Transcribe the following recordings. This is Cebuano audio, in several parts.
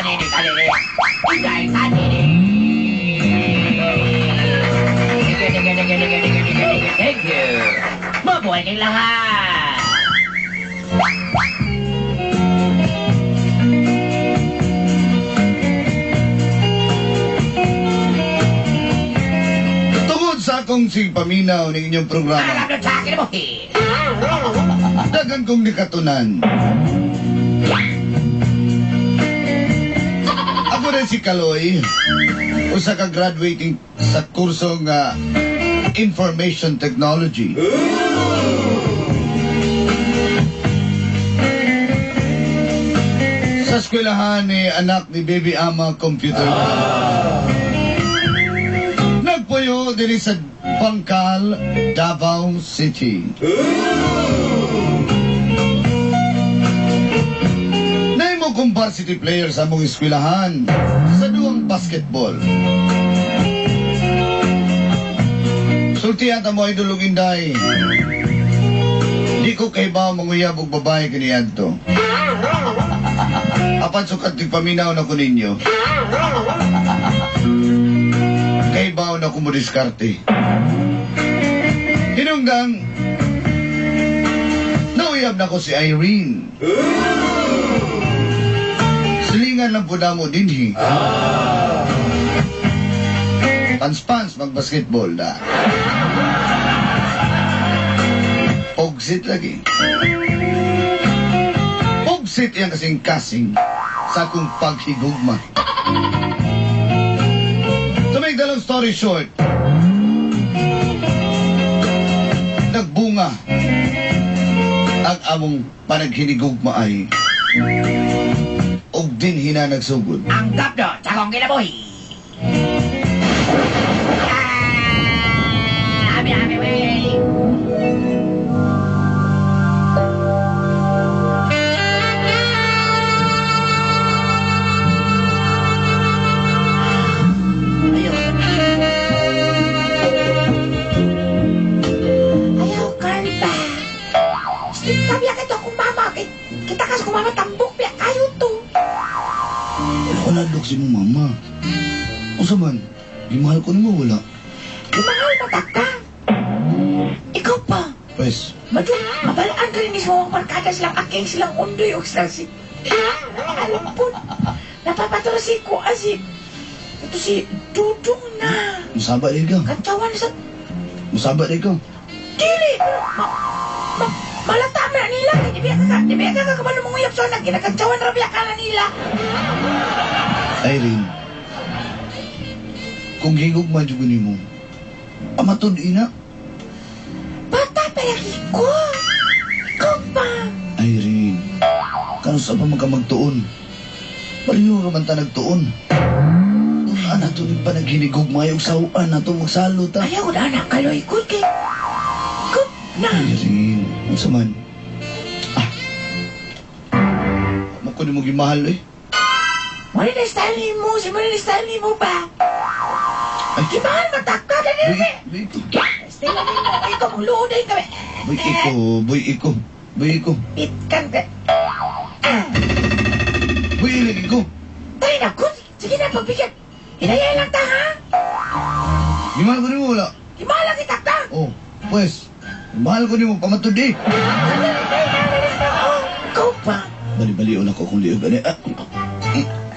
Kanini, kanini. Inday, kanini. Thank you, thank you, thank you, thank you, thank you, thank you, thank you, thank you. Mabuhay kayong lahat. Tungod sa akong sigpaminaw ng inyong programa, Alam na sa akin mo, eh. Daghan kong nikatunan. Ako rin si Kaloy, usa ka graduating sa kurso nga Information Technology. Sa eskwelahan ni anak ni Baby Ama Computer. Nagpuyo diri sa Bangkal, Davao City. Naimo kong varsity player sa among eskwelahan sa duwang basketball. Sultihan ta mo, Idol ug Inday. Di ko kahibaw manguyab og babae kaniadto. Apan sukat paminaw na ko ninyo, kahibaw na ko mo diskarte. Hinungdang nauyab na ko si Irene. Silingan lang po namo dinhi. Pans-pans mag-basketball da. Pugsit lagi. Pugsit yang kasing-kasing sa akong paghigugma. To make the long story short, nagbunga ang among panaghinigugma ay og dinhi na nagsugod. Ang gapdo sa akong kinabuhi. Ah, abi, abi, wey. Ayaw. Ayaw, Carl ba? Sabi ka akong mama. Kita ka sa kong mama, tambok, biya kayo to. Wala dok si mong mama. Unsa man? Gimahal ko nimo wala? Mahal matak ka. Ikaw pa. Pwes, Madyo, mabalaan ka rin mismo ang barkada silang aking silang undoy o silang si. Alam po, napapaturo si ko si. Ito si Dudong na. Musaba di ka. Kantsawan sa Musaba di ka. Dili. Pero, malata man na nila. Kaya di biya ka kabalo mong uyab sa nag ginakantsawan ra biya ka na nila. Irene, kung higugma jud ko nimo, amatud ina. Bata pa lagi ko. Ikaw pa. Irene, kano sa pa man ka magtuon? Pareho ra man ta nagtuon. Una na to ni panaghinigugma yung sawaan na to magsalo ta. Ayaw na anak kaloy ko kay. Ikaw na. Irene, unsa man? Ah. Mo ko nimo gimahal eh. Wala na style ni mo. Si mo na style ni mo ba? Ay, Gimahal matak ka. Dali boy, dali. Boy, iko. Style ni mo. Ikaw mong luoday kami. Boy, iko, boy, iko. Boy, iko. Pitkan ka. Ah. Boy, ilig ko. Tayo na ko. Sige na, pagbigyan. Hinayay lang ta, ha? Gimahal ko nimo wala? Gimahal lang kita ta. Oh, pues, mahal ko nimo pamatud eh. Dali, dali na, dali na. Oh, ikaw pa. Bali-bali na ko kung liog ani. Ah,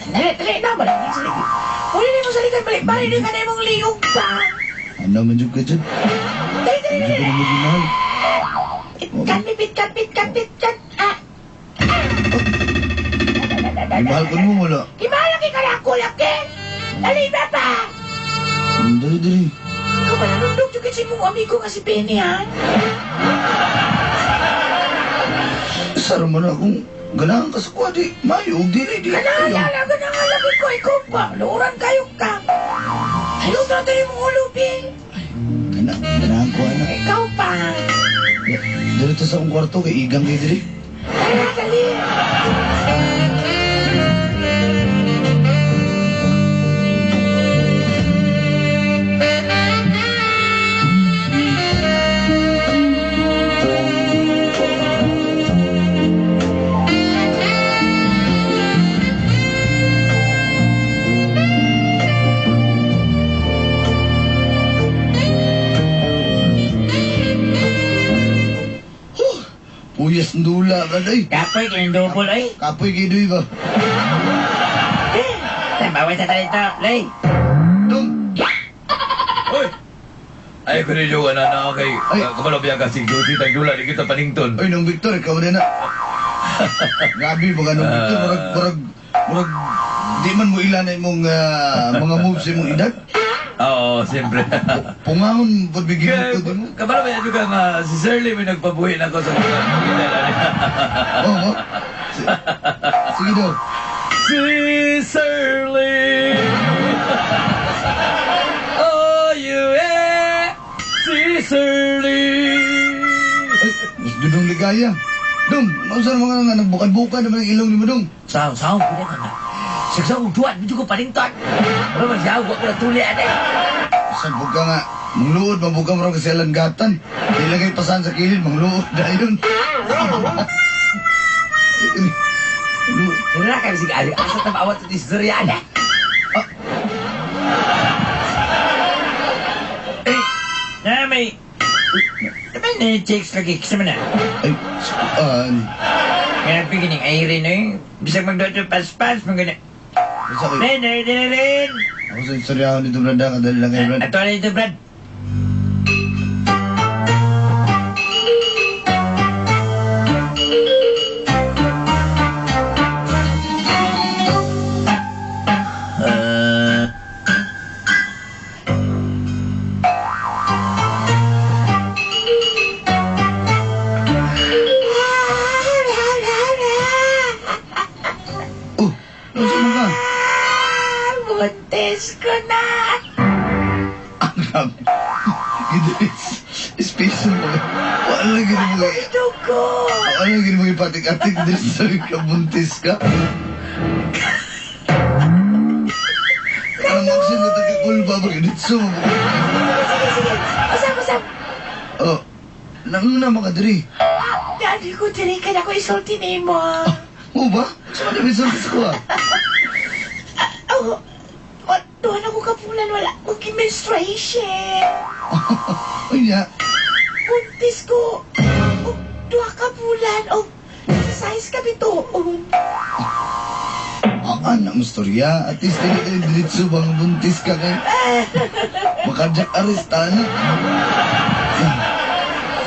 Dali, dali na. Balik na sa likod. Huli na mo sa likod. Balik, balik na ka na imong liog pa. Ano man jud ka dyan? Dali, dali, Hindi dali. ko nimo gimahal. Pitkan, pitkan, pitkan, pitkan. Ah. Gimahal ko nimo wala? Gimahal lagi ka na ako, laki. Dali na pa. Dali, dali. Ikaw ba nanundog yung kasi mong amigo nga si Penny, ha? Saro man akong ganahan ka sa kuha di. Mayo, og dili, di. Ganahan na, ganahan lagi ko. Ikaw pa. Luuran kayo ka. Ayaw na tayo mong ulo, Bi. Ganahan ko, anak. Ikaw pa. Dili to sa akong kwarto, kay igang kay dili. Tara, dali. dula, Brad, ay. Kapoy, kinindubol, ay. Kapoy kidoy ba? Bawal sa talito, lay. Dong! Hoy! Ay, ko ninyo ka na na kay Ay. Kabalo biya ka si Josie Tagdula, di kita panington. Ay, nung Victor, ikaw na na. Grabe, mga nung Victor, murag, murag, murag, di man mo ilan na imong mga moves sa imong edad. Oo, siyempre. Pungahon, pagbigyan mo to, di mo. Kabalo biya juga nga si Sir Lee may nagpabuhi na ako sa mga Oo. Sige daw. Si Sir Lee! Oh, you eh! Si Sir Lee! Ay, mas dudong ligaya. Dong, ano sa mga nga, nagbukan-bukan naman ang ilong ni mo, Dong. Saw, saw, pwede ka nga. Sigsaw, duwan, medyo ko panington. Ano man siya, huwag ko na tuli, ane. Sabog ka nga. Mangluod, mabuka mo rin kasi alanggatan. Ilagay pasan sa kilid, mangluod na yun. Wala ka sige, ali. Asa tamawat sa istorya, ane. Ah. Eh, na may... Naman na checks lagi, kasama na. Ay, saan? Nga beginning ay rin eh. Bisag magdodo paspas, mga Sa kayo. Rin, rin, rin, rin. Ako sa istorya nito, Brad, ah, kadali lang kayo, Brad. Ato na ito, Brad. Oh, ano sa mga? Buntis ko na! Ang grabe. Idris, space mo. Wala gini mo. Dugo! Wala gini mo ipatik-atik. Idris, sabi ka, buntis ka. Ang action na tagakulba, mag-initso mo. Sige, sige. Usap, usap. Oh, nanguna mga diri. Daddy ko, diri ka na ko isulti ni mo. Mo ba? Sa mga division sa kuha. Oh, what? Doon ako kapulan, wala akong menstruation. Uy, niya. Buntis ko. Oh, duha ka bulan. Oh, size ka bituon. Ang anak mo storya. At least dili ka diretso bang buntis ka kay. Makajak arrest na.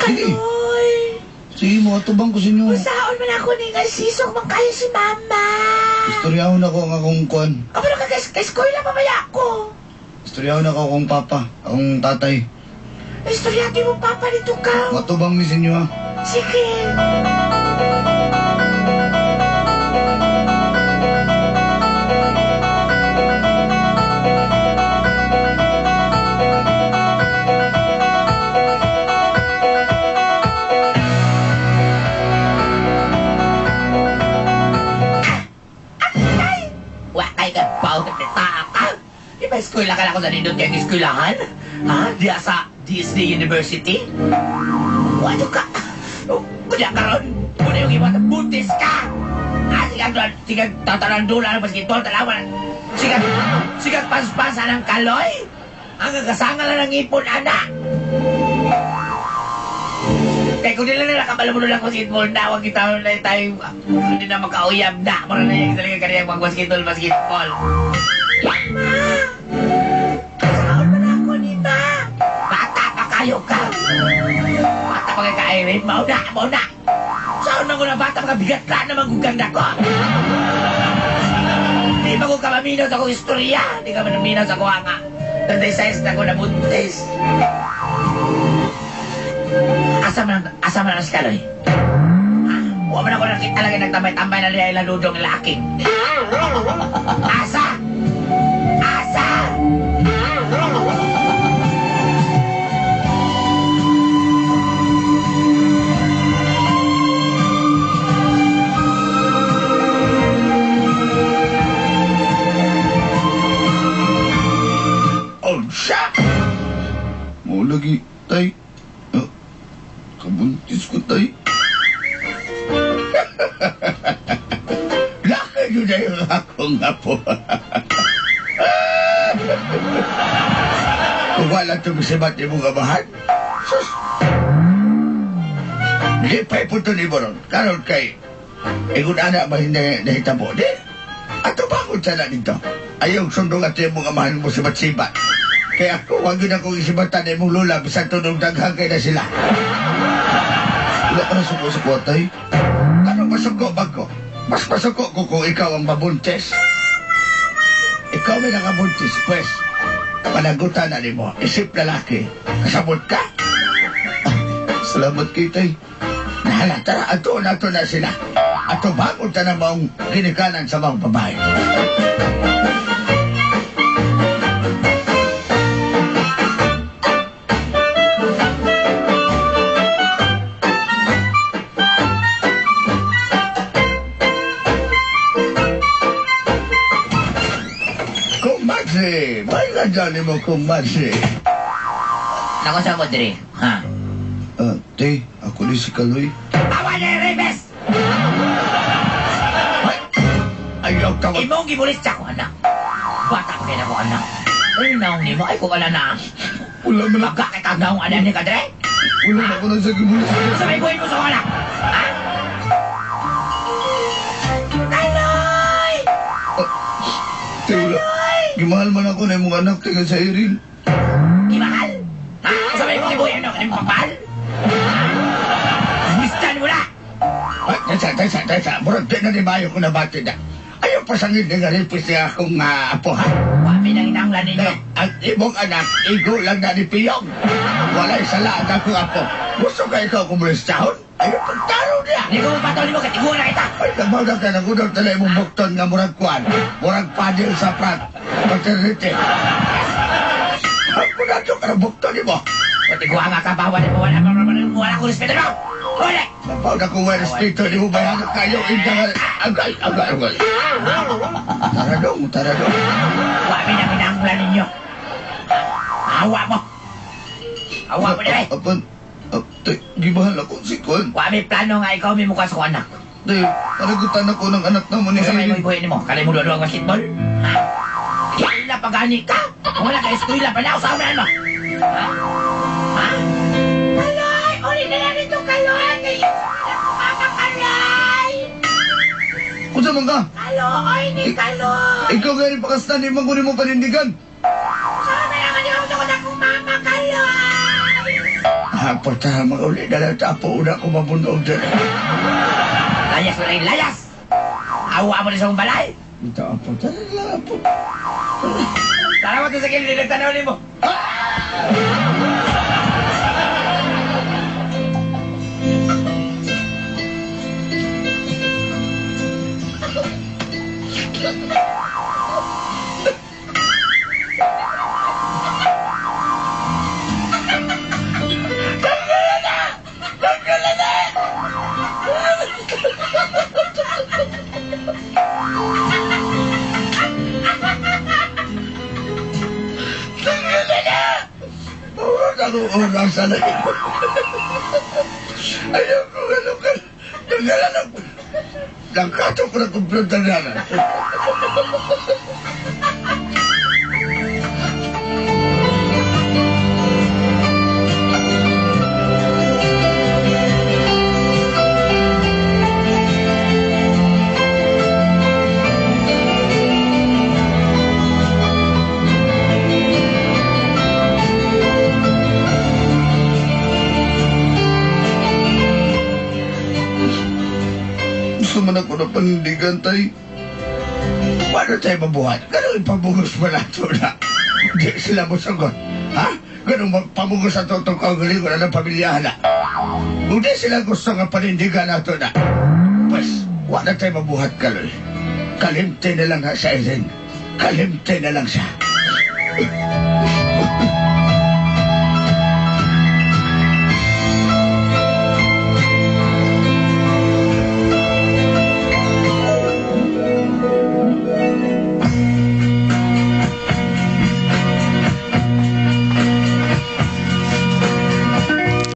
Sige. Kaloy. Sige mo, atubang ko sa inyo. Usaon man ako ni nga sisok man kayo si mama. Istoryahon ako ang akong kuan. Kabalo ka guys, kay eskwela mamaya ako. Istoryahon ako akong papa, akong tatay. Istoryate mo papa nito ka. Matubang mi sa inyo ha. Sige. Wa kay ka baw ka ka. Di ba eskwela ka na ako sa nindot kayong eskwelahan? Ha? Diya sa Disney University? Wano ka? Kunya karon, muna yung iwan, buntis ka! Ah, sigang, sigang tatarandula ng basketball, talawan. Sigang, sigang paspasan ng kaloy. Ang kagasangan na ng ipon, ana. Kaya kung nila nila kabalo mo lang basketball na, huwag kita na tayo, hindi na magkauyab na. Mura na yung talaga kaniyang mag-basketball, basketball. Ma! Kasaon man ako ni Ma! Bata pa kayo ka! Bata pa kay ka-Irene, mauna, mauna! Saan na ko na bata, mga bigat na naman gugang na ko! Di ba ko ka maminaw sa akong istorya? Di ka maminaw sa kuha nga. 36 na ko na buntis. Asa man ang skaloy? Ha? Huwag man ako nakita lagi nagtambay-tambay na niya ilang dudong laking. Asa! Asa! Oh, siya! Mo lagi, tay. Oh, kabuntis ko, tay. Laki yun na yung akong apo. Kung wala itong sibat ni mong amahan, sus! Di pa ipunto ni Boron. Karon kay, ingon ana ba hindi nahitabo? Di, ato ba akong sana dito? Ayaw sundong at imong amahan mo si Batsibat. Kaya ako, wag yun akong isibatan na imong lula, bisan tunong daghang kay na sila. Wala ka na suko sa kuwatay. Ano masuko ba ko? Mas masuko ko kung ikaw ang mabuntis. Ikaw may nakabuntis, pwes. Panagutan na nimo, isip lalaki. Kasabot ka? Salamat kay tay. Nahala, tara, ato na ato na sila. Ato bago ta na maong ginikanan sa mga babae. Kumasi! May gadyan mo kumasi. Nako sa mo diri, ha? Ah, te, ako ni si Kaloy. Awa ni Ribes! Ay! Ayaw tawag. Imong gibulis sa ko anak. Bata pa kay nako anak. Ay naong nimo ay ko wala na. Wala man ako. Maga kay kag naong anak ni kadre. Wala na ako nang sa gibulis. Sa may buhay mo sa anak. Ha? Kaloy! Te, wala. Gimahal man ako na imong anak, te, sa Irene. Imahal? Ha? Sa may buhay ano kanimo pagmahal? Gusto mo na! Ay, tesa, tesa, tesa. Murag di na ni Mayo kung nabati na. Ayaw pasangin din nga ripis niya akong apo, ha? Wa mi nang inanglan ninyo. Na, ang imong anak, igo lang na ni Piyong. Wala'y sala ang akong apo. Gusto ka ikaw kumulistahon? Ayaw pagtaro niya. Hindi ko mapataw nimo kay tiguan na kita. Ay, nagbaw na ka, nagudol tala imong bukton nga murag kuwan. Murag padil sa prat. Paternity. Ako na ito ka ng bukton ni mo. Patiguan nga ka ba wala wala wala wala ko respeto mo. Wala. Nabaw na kung may respeto ni mo, bayan kayo. Agay, agay, agay. Tara dong, tara dong. Wa mi nang inanglan ninyo. Awa mo. Awa mo dire. Apan, te, gimahal ako si Kwan. Wa mi plano nga ikaw mi mukha sa ko anak. Te, panagutan ako ng anak na mo ni Sa may Irene. buhay nimo, kanay mo duwa basketball. Ha? Eskwela pa gani ka. Kung wala ka eskwela pa na usaw na mo. Ha? Ha? Kaloy, uli na lang ito Kaloy. Kay mama Kaloy. Unsa man ka? Kaloy ni Kaloy. Ikaw gani pakastan, di man ko nimo panindigan. Usaw na lang ani ako akong mama Kaloy. Hapon ta, mga uli na lang tapo una ko mabunog dyan. Layas mo rin, layas! Awa mo rin sa akong balay! Ito, apo, tara lang, apo. Tara mo ito sa kilid, nagtanaw nimo. Huwag ako oras sa lahat. Ayaw ko ano ka. Nagdala ng... Nagkato ko ng computer na. Gusto man ako na panindigan, tay. Paano tayo mabuhat? Ganun ipamugos mo na ito na. Hindi sila mosugot. Ha? Ganun pamugos sa totoong kaugalingon na ng pamilyahan na. Hindi sila gusto nga panindigan nato na. Pues, wala tayo mabuhat kaloy. Kalimte na lang sa Irene. Kalimte na lang siya.